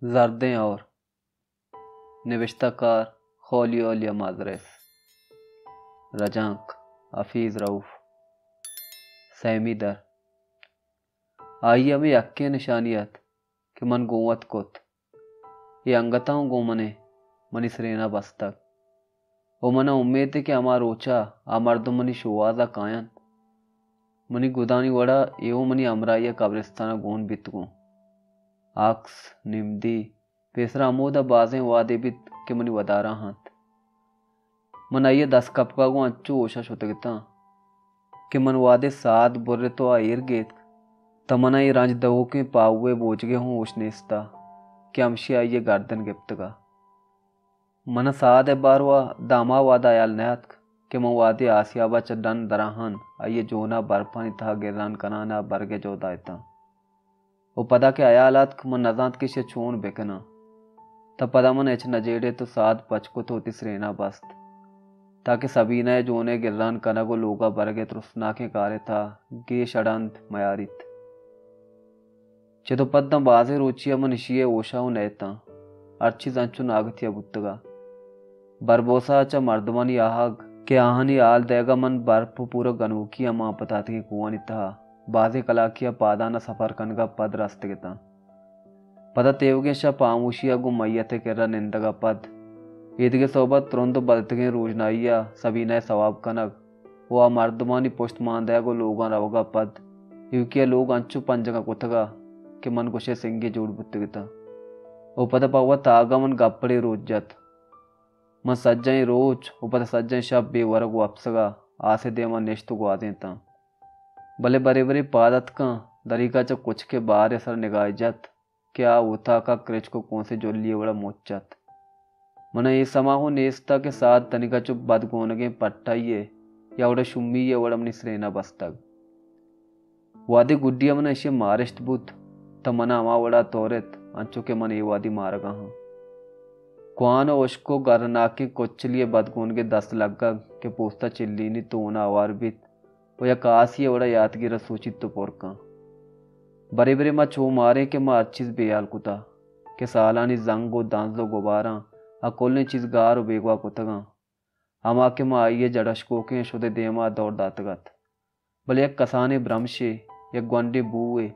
زردیں ہئور۔ نبشتہ کار: خولیو لیمازریس۔ رجانک: حفیظ رؤف۔ سیمی در۔ آئی ءِ ہمے یکیں نشانی ات کہ من گوں وت کت۔ اے انگتاں گوں من ءَ منی سرین ءَ بستگ۔ ءُ من ءَ امیت کہ ہما روچ ءَ آ مردم منی شوہاز ءَ کاینت۔ منی گدانی وڑ ءَ اے اوں منی ہمراہی ءَ قبرستان ءَ گون بیت گوں۔ عکس، نمدی، پیسرا ہمودا بازیں وہدے بیت کہ منی ودارا انت۔ من آئی ءِ دست کپگ ءَ گوں انچو ہوش ءَ شتگ اتاں کہ من وہدے ساعت برت ءُ آ ایر گیتک، تہ من ءَ اے رنج دئوکیں پاہو ءِ بوجگ ءِ ہوں ہوش نیست ات کہ ہمشی ءَ آئی ءِ گردن گپتگ ات۔ من ءَ ساعت ءِ بارو ءَ داں ہما وہد ءَ ہیال نہ اتک کہ من وہدے آسیاب ءَ چہ ڈن درآہان، آئی ءِ جون ءَ برپانی تہا گران کنان ءَ برگ ءِ جہد ءَ اتاں۔ ءُ پدا کہ ہیال اتک، من نزانت کہ ایشی ءَ چون بکناں۔ تہ پدا من ہچ نہ جیڑت ءُ ساعت پچ کت ءُ وتی سرین ءَ بست، تاکہ سبینہ ءِ جون ءِ گران کنگ ءُ لوگ ءَ برگ ءِ ترسناکیں کار ءِ تہا گیش اڑاند میاریت۔ چد ءُ پد داں بازیں روچے ءَ من ایشی ءِ ہوش ءَ اوں نہ اتاں۔ ہر چیز انچو ناگتی ءَ بوتگ ات۔ بربوسا چہ مردمانی آہگ کہ آہانی ہال دئیگ ءَ من برپ ءُ پور ءُ گنوکی ءَ مان پتاتگیں کوہانی تہا بازیں کلاکے ءَ پادان ءَ سفر کنگ ءَ پد رستگ اتاں۔ پدا تیوگیں شپ ہاموشی ءَ گوں میت ءِ کرا نندگ ءَ پد، ایدگہ سہب ءَ ترند ءُ بدتگیں روژنائی ءَ سبینہ ءِ سواب کنگ ءُ آ مردمانی پشت مان دئیگ ءُ لوگاں روگ ءَ پد، ایوکی ءَ لوگ انچو پنجگاں کتگ ات کہ من گوشئے سنگے جوڑ بوتگ اتاں۔ ءُ پدا پہ وت تاگ ءَ من گپڑے روچ جت۔ من سجہیں روچ ءُ پدا سجہیں شپ بے ورگ ءُ اپسگ ءَ آس ءِ دیم ءَ نشت ءُ گوازینتاں۔ بلے برے برے پاد اتکاں، دریگ ءَ چہ کچک ءِ بار ءِ سر ءَ نگاہے جت کہ آ اوتاک ءَ کرچک ءُ کونسیں جلی ءِ وڑ ءَ مچ ات۔ من ءَ اے سما ہوں نیست ات کہ ساعت تنیگا چو بدگونگیں پٹائی ءِ یا وڑ ءَ شومی ءِ وڑ ءَ منی سرین ءَ بستگ۔ وہدے گڈی ءَ من ءَ ایشی ءِ مارشت بوت، تہ من ءَ ہما وڑ ءَ تورت، انچو کہ من اے وہدی مارگ ءَ آں۔ کوہن ءُ ہشک ءُ گرناکیں کچلی ءِ بدگونگ ءِ دست لگگ کہ پوست ءَ چلینیت ءُ ہون ءَ ہوار بیت ءُ یک آسی ءِ وڑ ءَ یاتگیر ءَ سوچیت ءُ پر کنت۔ برے برے ما چو ماریں کہ ما ہر چیز بے ہیال کتگ کہ سالانی زنگ ءُ دنز ءُ گباراں آ کلیں چیز گار ءُ بیگواہ کتگ انت۔ ہما کہ ما آئی ءِ جڑ اشکوکیں شد ءِ دیم ءَ دور داتگ ات، بلے یک کسانیں برمشے، یک گونڈیں بوئے،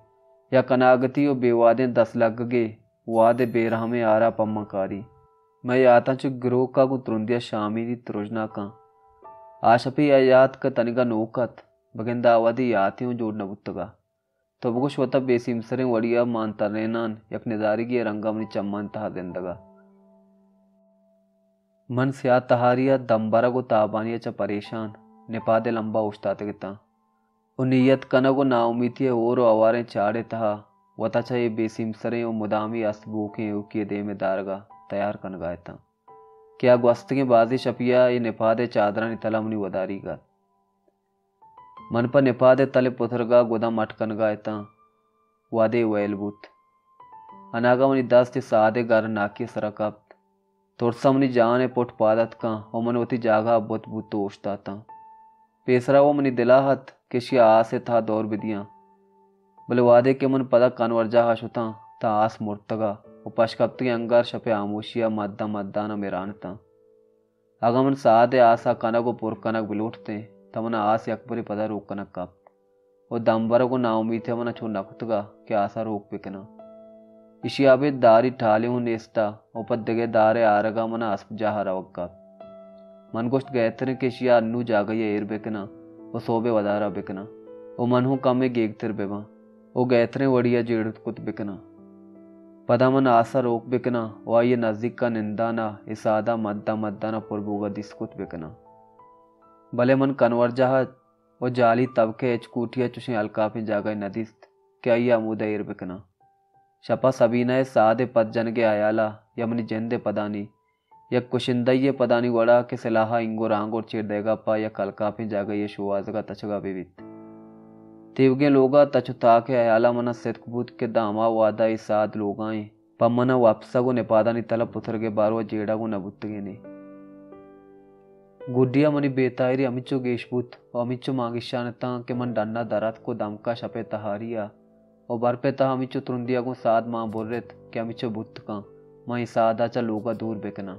یک اناگتی ءُ بے وہدیں دست لگگے، وہد ءِ بے رحمیں آرا پہ من کاری۔ مئے یاتاں چو گروک ءَ گوں ترندی ءَ شامیریت، رژناکاں۔ آ شپی ءِ یات کہ تنیگا نوک ات، بگندے آ وہدی یاتے اوں جوڑ نہ بوتگ ات۔ تو بگوش، وت ءَ بے سیمسریں وڑی ءَ مان ترینان یک ندارگے ءِ رنگ ءَ منی چمانی تہا زندگ ات۔ من سیاہ تہاری ءَ دمبرگ ءُ تابانی ءَ چہ پریشان نپاد ءِ لمب ءَ اوشتاتگ اتاں ءُ نیت کنگ ءُ ناامیتی ءِ ہور ءُ ہواریں چاڑ ءِ تہا وت ءَ چہ اے بے سیمسریں ءُ مدامی است بوکیں ایوکی ءِ دیم ءَ دارگ ءَ تیار کنگ ءَ اتاں کہ آ گوستگیں بازیں شپی ءَ اے نپاد ءِ چادرانی تل ءَ منی وداریگ ات۔ من پہ نپاد ءِ تل ءِ پترگ ءَ گداں مٹ کنگ ءَ اتاں، وہدے ویل بوت۔ اناگہ منی دست اے ساعت ءِ گرناکی ءِ سرا کپت۔ ترس ءَ منی جان ءِ پٹ پاد اتکاں ءُ من وتی جاگہ ءَ بت بوت ءُ اوشتاتاں۔ پیسرا وَ منی دل ءَ ات کہ اشی ءَ آس ءِ تہا دور بدیاں۔ بلے وہدے کہ من پدا کنورجاہ ءَ شتاں، تاں آس مرتگ ءُ پشکپتگیں انگار شپ ءِ ہاموشی ءَ مدان مدان ءَ مران اتاں۔ اگاں من ساعتے آسا کنگ ءُ پر کنگ بلوٹتیں، تہ منا آس یکبرے پدا روک کنگ کپت ءُ دمبرگ ءُ ناامیتی ءَ منا چو نہ کتگ کہ آسا روک بکناں۔ ایشی ءَ ابید داری ٹالے ہوں نیست ءُ پہ دگہ دارے آرگ ءَ منا اسپجاہ ءَ روگ کپت۔ من گوشت، گہتریں کہ ایشی ءَ انو جاگہے ءَ ایر بکناں ءُ سہب ءِ ودار ءَ بکناں ءُ من ہوں کمے گیگتر بباں۔ ءُ گہتریں وڑی ءَ جیڑ کت بکناں۔ پدا من آس ءَ روک بکناں ءُ آئی ءِ نزیک ءَ نندان ءَ اے ساعت ءَ مدان مدان ءَ پر بوگ ءَ دیست کت بکناں۔ بلے من کنورجاہ ءَ ءُ جہلی تبک ءِ ہچ کوٹی ءَ چشیں الکاپیں جاگہے نہ دیست کہ آئی ءَ ہمود ءَ ایر بکناں۔ شپ ءَ سبینہ ءِ ساعت ءِ پد جنگ ءِ ہیال ءَ یا منی جند ءِ پدانی یک کشندہی ءِ پدانی وڑا کہ سلاہ ءَ اینگور آنگور چیر دئیگا پہ یک الکاپیں جاگہے ءِ شوہازگا تچگا بہ بیت۔ تیوگیں لوگا تچ ءُ تاک ءِ ہیالا منا ستک بوت کہ داں ہما وہدا اے ساعت لوگا ایں، پہ منا وپسگ ءُ نپادانی تل ءَ پترگ ءِ باروا جیڑگ ءَ نہ بوتگینے۔ گڈیا منی بے تاہیری ہمینچو گیش بوت ءُ ہمینچو مان گیشان اتاں کہ من ڈنا در اتک ءُ دمکا شپ ءِ تہاری ءَ ءُ برپ ءِ تہا ہمینچو ترندی ءَ گوں ساد مان برت کہ ہمینچو بوت کنت من اے ساد ءَ چہ لوگ ءَ دور بکناں۔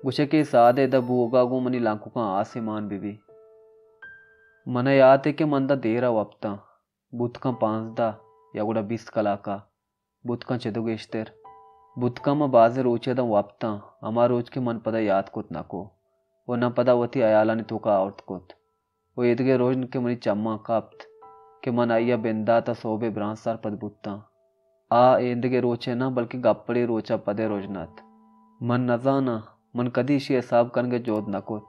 گوشئے کہ اے ساد ءِ ادا بوگ ءَ گوں منی لنککاں آسے مان بہ بیت۔ من ءَ یات اِنت کہ من داں دیر ءَ وپتاں، بوت کنت پانزدہ یا گڑا بیست کلاک ءَ، بوت کنت چدو گیشتر۔ بوت کنت من بازیں روچے ءَ داں وپتاں، ہما روچ کہ من پدا یات کت نہ کت ءُ نہ پدا وتی ہیالانی توک ءَ آورت کت۔ ءُ ایدگہ رژن کہ منی چماں کپت کہ من آئی ءَ بندات ءَ سہب ءِ برانز سرپد بوتاں۔ آ ایندگہ روچ ءِ نہ بلکیں گپڑے روچ ءَ پد ءِ رژن اَت۔ من نزاناں من کدی ایشی ءِ ہساب کنگ ءِ جہد نہ کت۔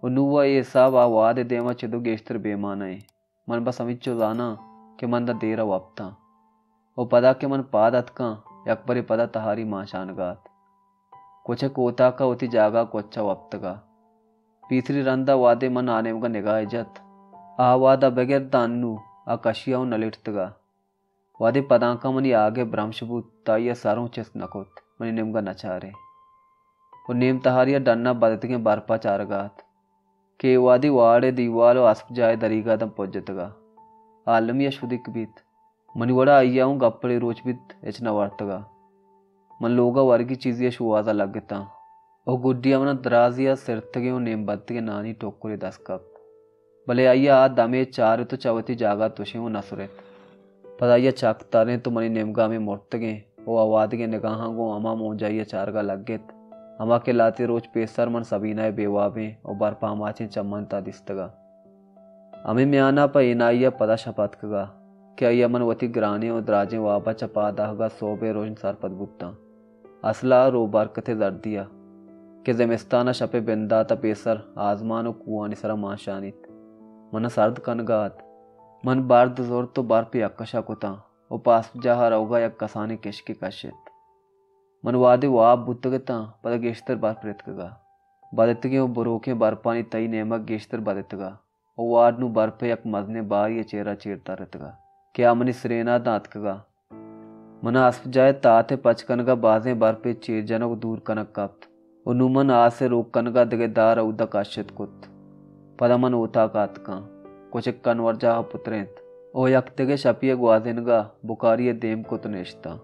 ءُ نوں ءَ اے ہساب آ وہد ءِ دیم ءَ چدو گیشتر بے مانا اِنت۔ من بس ہمینچو زاناں کہ من داں دیر ءَ وپتاں۔ ءُ پدا کہ من پاد اتکاں، یکبرے پدا تہاری مان شانگ ءَ اَت۔ کچک اوتاک ءَ وتی جاگہ ءَ کچ ءَ وپتگ ءَ۔ پیسری رند ءَ وہدے من آ نیمگ ءَ نگاہے جت، آ وہد ءَ بگر داں انوں آ کشی ءَ اوں نہ لٹتگ ءَ۔ وہدے پدانکاں منی آگ ءِ برمش بوت، تہ آئی ءَ سر اوں چست نہ کت، منی نیمگ ءَ نہ چارت ءُ نیم تہاری ءَ ڈن ءَ بدتگیں برپ ءَ چارگ ءَ اَت کہ اے وہدی واڑ ءِ دیوال ءُ اسپ جاہ ءِ دریگ ءَ داں پجتگ ءَ المی ءَ شدیک بیت۔ منی وڑا آئی ءَ اوں گپڑے روچ بیت، ہچ نہ ورتگ ءَ۔ من لوگ ءَ ورگی چیزے ءِ شوہاز ءَ لگتاں ءُ گڈی ءَ من ءَ درازی ءَ سرتگیں ءُ نیم بدتگیں نانی ٹکرے دست کپت۔ بلے آئی ءَ آ دمے چارت ءُ چہ وتی جاگہ ءَ تشیں ءُ نہ سرت۔ پدا آئی ءَ چک ترینت ءُ منی نیمگ ءَ ہمے مرتگیں ءُ آوادگیں نگاہاں گوں ہما مونجائی ءَ چارگ ءَ لگت، ہما کہ لہتے روچ پیسر من سبینہ ءِ بے وابیں ءُ برپ آماچیں چمانی تہا دیستگ ءَ۔ ہمے میان ءَ پہ اینائی ءَ پدا شپ اتکگ ءَ کہ آئی ءَ من وتی گرانیں ءُ دراجیں واب ءَ چہ پاد آہگ ءَ سہب ءِ رژن سرپد بوتاں۔ اسل ءَ روبرکت ءِ زردی ءَ کہ زمستان ءَ شپ ءِ بندات ءَ پیسر آزمان ءُ کوہانی سرا مانشانیت، من ءَ سرد کنگ ءَ اَت۔ من برد زرت ءُ برپ یکش ءَ کتاں ءُ پہ اسپجاہ ءَ روگ ءَ یک کسانیں کشکے کشت۔ من وہدے واب بوتگ اتاں، پدا گیشتر برپ رتکگ ءَ۔ بدتگیں ءُ بروکیں برپانی تئی نیمگ گیشتر بدتگ ءَ۔ ءُ واڑ نوں برپ ءِ یک مزنیں بارے ءِ چیر ءَ چیر ترتگ ءَ کہ آ منی سرین ءَ داں اتکگ ءَ۔ من ءَ اسپجاہ ءِ تات ءِ پچ کنگ ءَ بازیں برپ ءِ چیر جنگ ءُ دور کنگ کپت ءُ نوں من آس ءِ روک کنگ ءَ دگہ دار ءَ اودا کشت کت۔ پدا من اوتاک ءَ اتکاں۔ کچک کنورجاہ ءَ پترینت ءُ یک دگہ شپی ءِ گوازینگ ءَ بکاری ءَ دیم کت ءُ نشتاں۔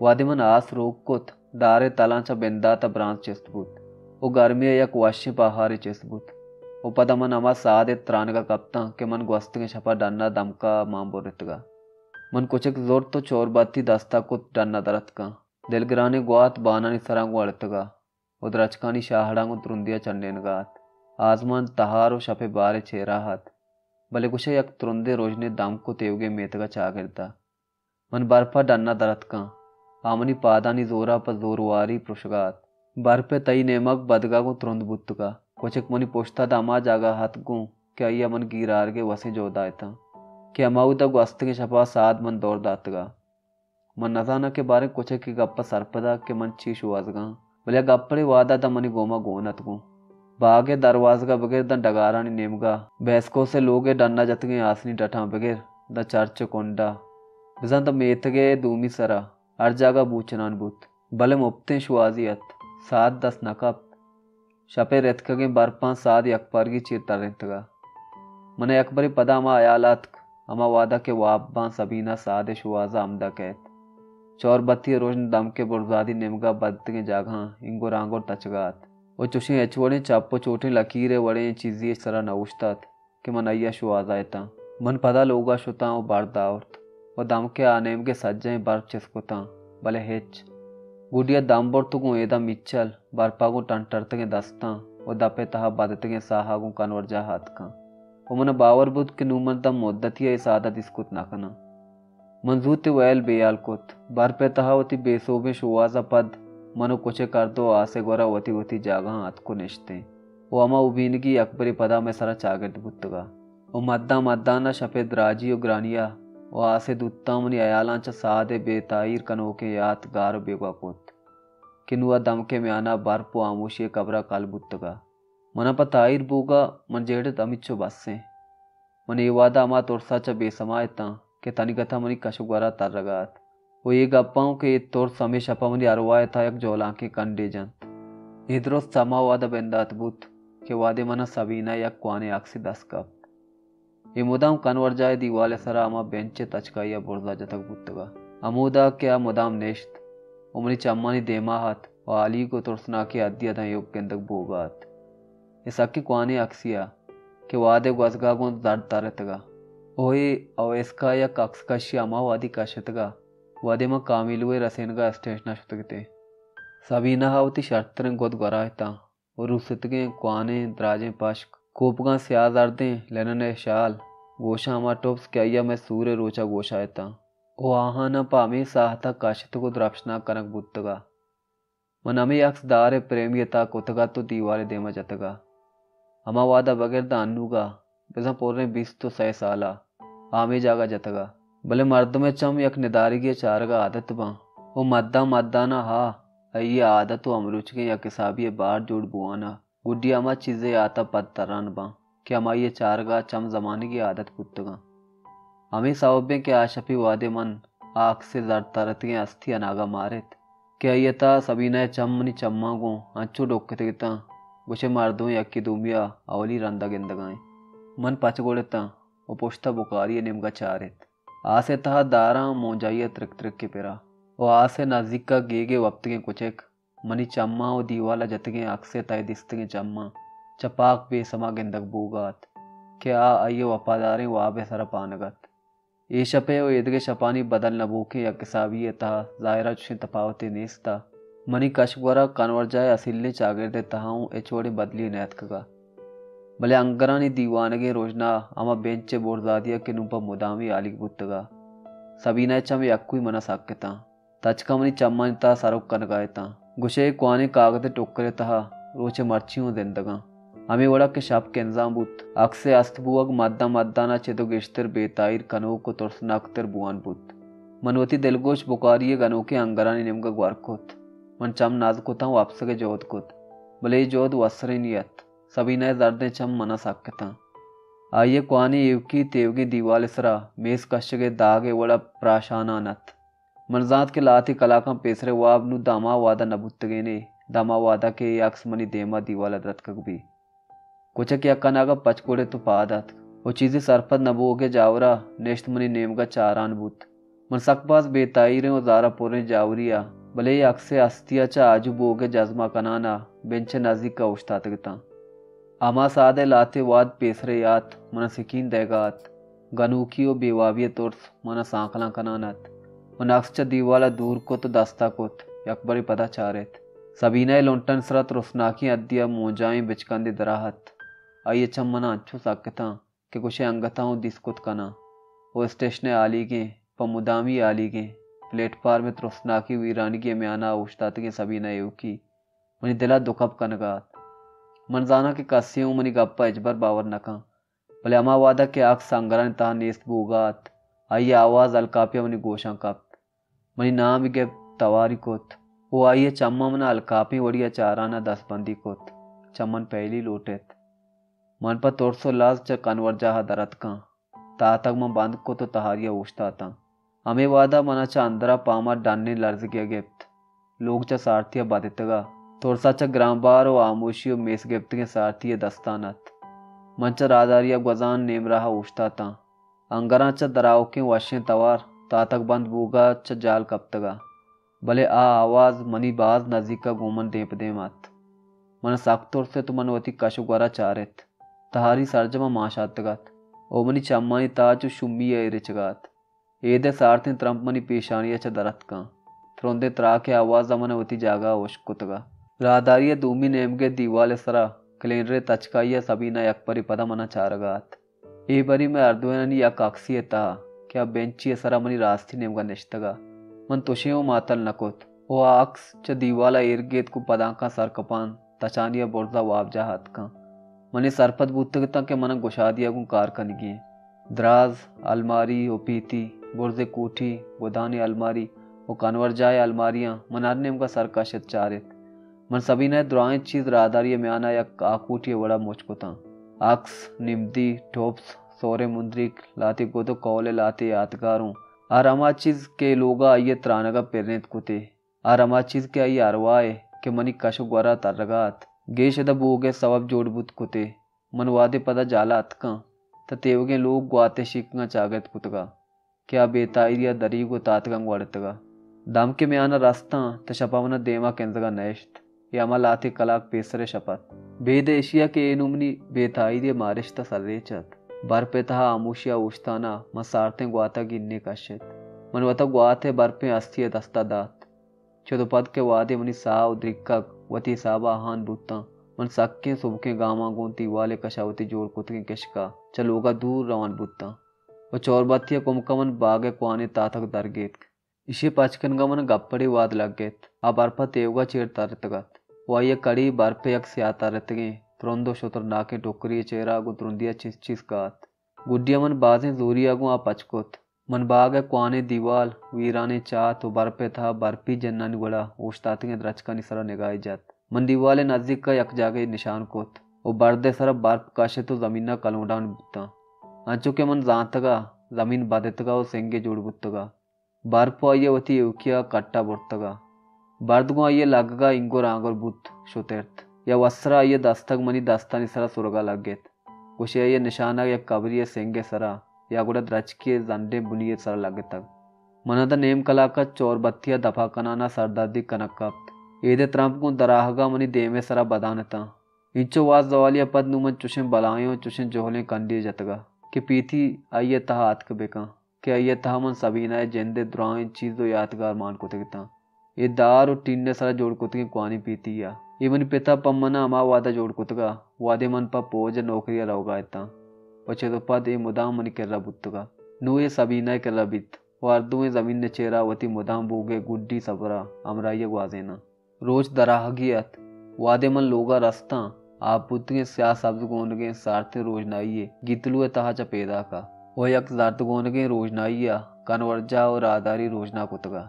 وہدے من آس روک کت، دار ءِ تلانچ ءَ بندات ءَ برانز چست بوت ءُ گرمی ءَ یک وشیں پہارے چست بوت ءُ پدا من ہما ساد ءِ ترانگ ءَ کپتاں کہ من گوستگیں شپ ءَ ڈن ءَ دمک ءَ مان برتگ ءَ۔ من کچک زرت ءُ چوربتی دست ءَ کت، ڈن ءَ در اتکاں۔ دلگرانیں گوات بانانی سراں گوں اڑتگ ءَ ءُ درچکانی شاہڑاں گوں ترندی ءَ چنڈینگ ءَ اَت۔ آزمان تہار ءُ شپ ءِ بار ءِ چیر ءَ اَت، بلے گوشئے یک ترندیں رژنے دمک ءُ تیوگیں میتگ ءَ چاگرد ءَ۔ من برپ ءَ ڈن ءَ در اتکاں۔ آ منی پادانی زور ءَ پہ زورواری پرشگ ءَ اَت۔ برپ ءِ تئی نیمگ بدگ ءَ گوں ترند بوتگ ءَ۔ کچک منی پشت ءَ داں ہما جاگہ ءَ اتک گوں کہ آئی ءَ من گیر آرگ ءِ وسیں جہد ءَ اتاں کہ ہماودا گوستگیں شپ ءَ ساد من دور داتگ ءَ۔ من نزاناں کہ باریں کچک اے گپ ءَ سرپد ءَ کہ من چے شوہازگ ءَ آں، بلے آ گپڑے وہد ءَ داں منی گوما گون اَت گوں۔ باگ ءِ دروازگ ءَ بگر داں ڈگارانی نیمگ ءَ، بیسکوس ءِ لوگ ءِ ڈن ءَ جتگیں آسنی ڈٹاں بگر داں چرچ ءِ کنڈ ءَ، بزاں داں میتگ ءِ دومی سر ءَ ہر جاگہ بوچنان بوت، بلے مپتیں شوہازے اَت، ساد دست نہ کپت۔ شپ ءِ رتکگیں برپاں ساد یکپارگی چیر ترینتگ ءَ۔ من ءَ یکبرے پدا ہما ہیال اتک، ہما وہد ءَ کہ واب باں سبینہ ساد ءِ شوہاز ءَ ہمدا کئیت۔ چوربتی ءِ رژن دمک ءِ برزادی نیمگ ءَ بدتگیں جاگہاں اینگر آنگر تچگ ءَ اَت ءُ چوشیں ہچ وڑیں چپ ءُ چوٹیں لکیر ءِ وڑیں چیزے ءِ سرا نہ اوشتات کہ من آئی ءِ شوہاز ءَ اتاں۔ من پدا لوگ ءَ شتاں ءُ برد آورت ءُ دمک ءِ آ نیمگ ءِ سجہیں برپ چست کتاں، بلے ہچ۔ گڈی ءَ دم برت ءُ گوں ایدا میچل، برپ ءَ گوں ٹنٹرتگیں دستاں ءُ دپ ءِ تہا بدتگیں ساہ ءَ گوں کنورجاہ ءَ اتکاں ءُ من ءَ باور بوت کہ نوں من داں مدتی ءَ اے ساد ءَ دیست کت نہ کناں۔ من زوت اے ویل بے ہیال کت۔ برپ ءِ تہا وتی بے سوبیں شوہاز ءَ پد من ءُ کچک ہر دو آس ءِ گورا وتی وتی جاگہاں اتک ءُ نشتیں ءُ ہما اوبینگی یکبرے پدا مئے سرا چاگرد بوتگ ءَ ءُ مدان مدان ءَ شپ ءِ دراجی ءُ گرانی ءَ ءُ آس ءِ دوتاں منی ہیالاں چہ ساد ءِ بے تاہیر کنوکیں یات گار ءُ بیگواہ کت کہ نوں آ دمک ءِ میان ءَ برپ ءُ ہاموشی ءِ کبر ءَ کل بوتگ ءَ۔ من ءَ پہ تاہیر بوگ ءَ من جیڑت ہمینچو بس ایں۔ من اے وہد ءَ ہما ترس ءَ چہ بے سما اتاں کہ تنیگت ءَ منی کش ءُ گور ءَ ترگ ءَ اَت ءُ اے گپ ءَ اوں کہ اے ترس ہمے شپ ءَ منی ارواہ ءِ تہا یک جولانکیں کنڈے جنت۔ اے درست ہما وہد ءَ بندات بوت کہ وہدے من ءَ سبینہ ءِ یک کوہنیں عکسے دست کپت۔ اے مدام کنورجاہ ءِ دیوال ءِ سرا ہما بینچ ءِ تچکائی ءَ برزا جتگ بوتگ ءَ۔ ہمودا کہ آ مدام نشت ءُ منی چمانی دیما ات ءُ ہالیگ ءُ ترسناکیں ہدی ءَ داں ایوک گندگ بوگ ءَ ات۔ اے سکیں کوانیں اکسے ءَ کہ وہدے گوزگ ءَ گوں زرد ترتگ ءَ۔ او اے او اسکا یک اکس کشی ہما وہدی کشتگ ءَ، وہدے من کامیلو ءِ رسینگ ءَ اسٹیشن ءَ شتگ اتیں۔ سبینہ ءَ وتی شرتریں گد گورا اتاں ءُ روستگیں کوانیں دراجیں پشک، کوپگاں سیاہ زردیں لنن ءِ شال، گوشاں ہما ٹپس کہ آئی ءَ مئے سور ءِ روچ ءَ گوشائتاں ءُ آہاناں پہ ہمے ساہت ءَ کشتگ ءُ درپشناک کنگ بوتگ ءَ۔ من ہمے اکس دار ءِ پریمی ءِ تہا کتگ ات ءُ دیوال ءِ دیما جتگ ءَ۔ ہما وہد ءَ بگر داں انوگا بزاں پریں بیست ءُ سئے سال ءَ آ ہمے جاگہ جتگ ءَ۔ بلے مردم ءِ چم یک ندارگے ءِ چارگ ءَ عادت باں ءُ مدان مدان ءَ ہا آئی ءِ عادت ءُ ہمروچگیں یک حسابی ءِ بار جوڑ بوان ءَ گڈی ہما چیز ءِ یات ءَ پد تران باں کہ ہمائی ءِ چارگ ءَ چم زمانگے ءِ عادت بوتگاں۔ ہمے سوب ایں کہ آ شپی وہدے من آ اکس ءِ زرد ترتگیں ہستی اناگہ مارت کہ آئی ءِ تہا سبینہ ءِ چم منی چماں گوں انچو ڈکتگ اتاں، گوشئے مردم یکے دومی ءَ اولی رند ءَ گندگا انت۔ من پچ گڑتاں ءُ پشت ءَ بکاری ءِ نیمگ ءَ چارت۔ آس ءِ تہا داراں مونجائی ءِ ترک ترک ءِ پرا ءُ آس ءِ نزیک ءَ گیگ ءِ وپتگیں کچک منی چماں ءُ دیوال ءَ جتگیں اکس ءِ تہ ءَ دیستگیں چماں چہ پاک بے سما گندگ بوگ ءَ ات کہ آ آئی ءِ وپاداریں واب ءِ سرا پانگ ات۔ اے شپ ءَ ءُ ایدگہ شپانی بدل نہ بوکیں یک حسابی ءِ تہا ظاہر ءَ چشیں تپاوتے نیست ءَ۔ منی کش گورا کنورجاہ ءِ اصیلیں چاگرد ءِ تہا اوں ہچ وڑیں بدلی نیاتکگ ءَ۔ بلے انگرانی دیوانگیں رژنا ہما بینچ ءِ برزادی ءَ کہ نوں پہ مدامی ہالیگ بوتگ ءَ، سبینہ ءِ چم یکوئی من ءَ سک اتاں۔ تچک ءَ منی چمانی تہا سرک کنگ ءَ اتاں۔ گوشئے اے کوانیں کاگد ءِ ٹکر ءِ تہا روچ ءِ مرچی اوں زندگاں۔ ہمے وڑا کہ شپ کنزاں بوت، اکس ءِ است بوگ مدان مدان ءَ چد ءُ گیشتر بے تاہیر کنوک ءُ ترسناک تر بوان بوت۔ من وتی دلگوش بکاری ءِ گنوکیں انگرانی نیمگ ءَ گور کت۔ من چم نز کتاں ءُ اپسگ ءِ جہد کت، بلے اے جہد وسرینی ات۔ سبینہ ءِ زردیں چم من ءَ سک اتاں۔ آئی ءِ کوانیں ایوکی تیوگیں دیوال ءِ سرا میز کشگ ءِ داگ ءِ وڑا پراشانان ات۔ من زانت کہ لہتے کلاکاں پیسر ءِ واب نوں داں ہما وہد ءَ نہ بوتگینے، داں ہما وہد ءَ کہ اے اکس منی دیم ءَ دیوال ءَ درتکگ بیت۔ کچک یک اناگہ پچ گڑت ءُ پاد اتک ءُ چیزے سرپد نہ بوگ ءِ جاور ءَ نشت منی نیمگ ءَ چاران بوت۔ من سک باز بے تاہیریں ءُ زار ءَ پریں جاوری ءَ، بلے اے اکس ءِ ہستی ءَ چہ آجو بوگ ءِ جزم ءَ کنان ءَ بنچ ءِ نزیک ءَ اوشتاتگ اتاں۔ ہما ساھد ءِ لہتے وہد پیسر ءِ یات من ءَ سکین دئیگ ءَ ات۔ گنوکی ءُ بے وابی ءِ ترس من ءَ سانکلاں کنان ات۔ من اکس چہ دیوال ءَ دور کت ءُ دست ءَ کت، یکبرے پدا چارت۔ سبینہ ءِ لنٹانی سرا ترسناکیں ہدی ءَ مونجائیں بچکندے درا ات۔ آئی ءِ چم من ءَ انچو سک اتاں کہ گوشئے انگت ءَ اوں دیست کت کناں ءُ اسٹیشن ءِ ہالیگیں، پہ مدامی ہالیگیں، پلیٹ فارم ءِ ترسناکیں ویرانگی ءِ میان ءَ اوشتاتگیں سبینہ ایوکی منی دل ءَ دو کپ کنگ ءَ ات۔ من زاناں کہ کسے اوں منی گپ ءَ ہچبر باور نہ کن، بلے ہما وہد ءَ کہ اکس انگرانی تہا نیست بوگ ءَ ات، آئی ءِ آواز الکاپی ءَ منی گوشاں کپت۔ منی نام ئی گپت، تواری کت ءُ آئی ءِ چماں من ءَ الکاپیں وڑی ءَ چاران ءَ دستبندی کت۔ چہ من پہلی لوٹت۔ من پہ ترس ءُ لرز چہ کنورجاہ ءَ در اتکاں۔ تاتگ من بند کت ءُ تہاری ءَ اوشتاتاں۔ ہمے وہد ءَ من ءَ چہ اندر ءَ پام ءَ ڈنیں لرزگے ءَ گپت۔ لوگ چہ سارتی ءَ بدتگ ءَ ترس ءَ چہ گرانبار ءُ ہاموشی ءُ میس گپتگیں سارتی ءِ دستان ات۔ من چہ راہداری ءَ گوزان نیم راہ ءَ اوشتاتاں۔ انگراں چہ دراوکیں وشیں توار تاتگ بند بوگ ءَ چہ جال کپتگ ءَ، بلے آ آواز منی باز نزیک ءَ گوں من دیم پہ دیم ات۔ من ءَ سک ترس ات ءُ من وتی کش ءُ گور ءَ چارت۔ تہاری سرجم ءَ مانشاتگ ات ءُ منی چمانی تہا چو شومی ءَ ایر اچگ ءَ ات۔ اید ءِ سارتیں ترمپ منی پیشانی ءَ چہ در اتکاں۔ ترندیں تراک ءِ آواز ءَ من ءَ وتی جاگہ ءَ ہشک کتگ ءَ۔ راہداری ءِ دومی نیمگ ءِ دیوال ءِ سرا کلینڈر ءِ تچکائی ءَ سبینہ یکبرے پدا من ءَ چارگ ءَ ات۔ اے بری مئے ہردوئینانی یک اکسے ءِ تہا کہ آ بینچے ءِ سرا منی راستی نیمگ ءَ نشتگ ءَ من تشے اوں ماتل نہ کت ءُ آ اکس چہ دیوال ءَ ایر گیتک ءُ پدانکاں سرکپان تچانی ءَ برز ءَ وابجاہ ءَ اتکاں۔ من اے سرپد بوتگ اتاں کہ من ءَ گشادی ءَ گوں کار کنگی انت۔ دراز، الماری ءُ پیتی، برزیں کوٹی، گدانی الماری ءُ کنورجاہ ءِ الماریاں من ہر نیمگ ءَ سر کشت چارت۔ من سبینہ ءِ درائیں چیز راہداری ءِ میان ءَ یک آکوٹی ءِ وڑ ءَ مچ کتاں۔ اکس، نمدی، ٹوپس، سوریں مندریک، لہتے گد ءُ کہول ءِ لہتے یاتگار اوں ہر ہما چیز کہ اے لوگ ءَ آئی ءِ ترانگ ءَ پرینت کت ئے، ہر ہما چیز کہ آئی ءِ ارواہ ءَ کہ منی کش ءُ گور ءَ ترگ ءَ ات، گیش ادا بوگ ءِ سوب جوڑ بوت کت ئے۔ من وہدے پدا جال ءَ اتکاں، تہ تیوگیں لوگ گوات ءِ شیکگاں چاگرد کتگ ءَ کہ آ بے تاہیری ءَ دریگ ءُ تاتگاں گوڑتگ ءَ۔ دمک ءِ میان ءَ رستاں تہ شپ ءَ من ءَ دیم ءَ کنزگ ءَ نئشت۔ اے ہما لہتے کلاک پیسر ءِ شپ ات۔ بید ءَ ایشی ءَ کہ اے نوں منی بے تاہیری ءِ مارشت ءَ سرریچ ات۔ برپ ءِ تہا ہاموشی ءَ اوشتان ءَ من سارتیں گوات ءَ گینے کشت۔ من وت ءَ گوات ءِ برپیں ہستی ءِ دست ءَ دات۔ چد ءُ پد کہ وہدے منی ساہ ءُ دریکگ وتی حساب ءَ آہان بوتاں، من سکیں سبکیں گاماں گوں دیوال ءِ کش ءَ وتی جوڑ کتگیں کشک ءَ چہ لوگ ءَ دور روان بوتاں ءُ چوربتی ءِ کمک ءَ من باگ ءِ کوہنیں تاتک درگیتک۔ ایشی ءِ پچ کنگ ءَ من ءَ گپڑے وہد لگت۔ آ برپ ءَ تیوگ ءَ چیر ترتگ ات ءُ آئی ءِ کڑی برپ ءِ یک سیاہ ترتگیں ترند ءُ شترناکیں ٹکری ءِ چیرا گوں ترندی ءَ چیس چیس کات۔ گڈی ءَ من بازیں زوری ءَ گوں آ پچ کت۔ من باگ ءِ کوہنیں دیوال، ویرانیں چات ءُ برپ ءِ تہا برپی جنانی وڑا اوشتاتگیں درچکانی سرا نگاہے جت۔ من دیوال ءِ نزیک ءَ یک جاگہے نشان کت ءُ برد ءِ سرا برپ کشت ءُ زمین ءَ کلونڈان بوتاں۔ انچو کہ من زانتگ ءَ زمین بدتگ ءَ ءُ سنگے جوڑ بوتگ ءَ۔ برپ ءَ آئی ءَ وتی ایوکی ءَ کٹ ءَ برتگ ءَ۔ برد گوں آئی ءِ لگگ ءَ اینگر آنگر بوت، شترت۔ یا وسرا آئی ءِ دستگ منی دستانی سرا سرگ ءَ لگت۔ گوشے آئی ءِ نشانگ یک کبری ءِ سنگ ءِ سرا یا گڑا درچکے ءِ زنڈیں بنی ءِ سرا لگتگ۔ من ءَ داں نیم کلاک ءَ چوربتی ءَ دپ ءَ کنان ءَ سردردی کنگ کپت۔ اید ءِ ترمپ گوں دراہگ ءَ منی دیم ءِ سرا بدان اتاں۔ اینچو وت زوالی ءَ پد نوں من چشیں بلاہیں ءُ چشیں جہلیں کنڈے جتگ ءَ کہ پیتی آئی ءِ تہا اتک بکن۔ کہ آئی ءِ تہا من سبینہ ءِ جند ءِ دراہیں چیز ءُ یاتگار مان کتگ اتاں۔ اے دار ءُ ٹین ءِ سرا جوڑ کتگیں کوہنیں پیتی ءَ۔ اے منی پت ءَ پہ من ءَ ہما وہد ءَ جوڑ کتگ ءَ، وہدے من پہ پوج ءِ نوکری ءَ روگ ءَ اتاں ءُ چد ءُ پد اے مدام منی کرا بوتگ ءَ۔ نوں اے سبینہ ءِ کرا بیت ءُ ہر دوئیں زمین ءِ چیرا وتی مدام بوگ ءِ گڈی سپر ءَ ہمراہی ءَ گوازیناں۔ روچ دراہگے ات۔ وہدے من لوگ ءَ رستاں، آپ بوتگیں سیاہ سبز گونگیں سارتیں روژنائی یے گیتلو ءِ تہا چہ پیداک ءَ ءُ یک زرد گونگیں روژنائی ءَ کنورجاہ ءُ راہداری روژنا کتگ ءَ۔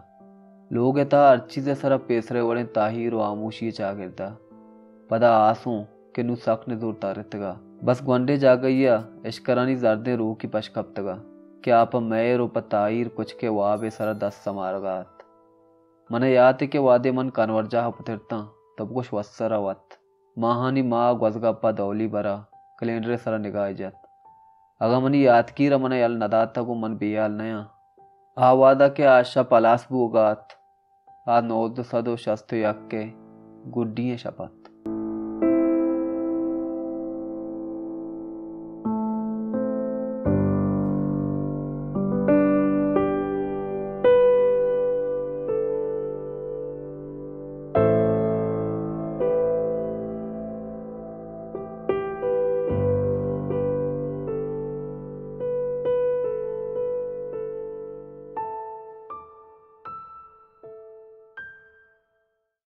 لوگ ءِ تہا ہر چیز ءِ سرا پیسر ءِ وڑیں تاہیر ءُ ہاموشی ءِ چاگرد ءَ۔ پدا آسوں کہ نوں سک نزور ترتگ ءَ۔ بس گونڈیں جاگہے ءَ اشکرانی زردیں روکی پش کپتگ ءَ کہ آ پہ مہر ءُ پہ تاہیر کچک ءِ واب ءِ سرا دست سمارگ ءَ ات۔ من ءَ یات کہ وہدے من کنورجاہ ءَ پترتاں، تو بگوش وسر ءَ وت۔ ماہانی ماہ گوزگ ءَ پد اولی برا کلینڈر ءِ سرا نگاہے جت۔ اگاں منی یاتگیر ءَ من ءَ یل نہ داتگ گوں من بے ہیال نیاں۔ آ وہد ءَ کہ آ شپ ہلاس بوگ ءَ ات، آ نوزدہ سد ءُ شست ءُ یک ءِ گڈی ئیں شپ ات۔